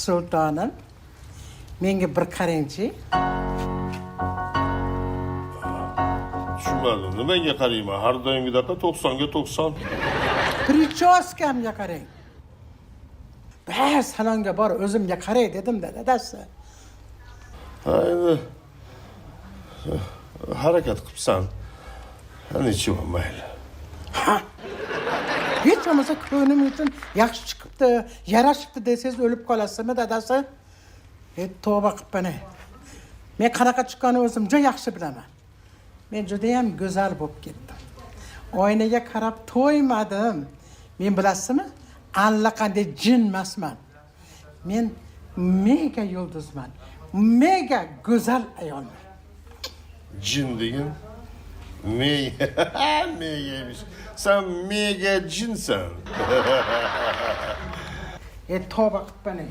Sultonim, menga bir qarangchi. Tushunmadim, nimaga qarayman? Har doimgidaqa 90ga 90. Причёска mga qarang. Bas, salonga bor, o'zimga qaray dedim-da, dadasi. Ha, endi harakat qilibsan. Ha, nechun, mayli. Ha. Hech bo'lmasa ko'nglim uchun yaxshi chiqibdi, yarashibdi desangiz o'lib qolasizmi, dadasi? E, tavba qilibman. Men qanaqa chiqqanini o'zim juda yaxshi bilaman. Men judayam go'zal bo'lib ketdim. Oynaga qarab to'ymadim. Men bilasizmi, allaqanday jin emasman. Men mega yulduzman. Mega go'zal ayolman. Jin degin. Mega, mega emish. Sen mega jinsan. E, tavba qilibman.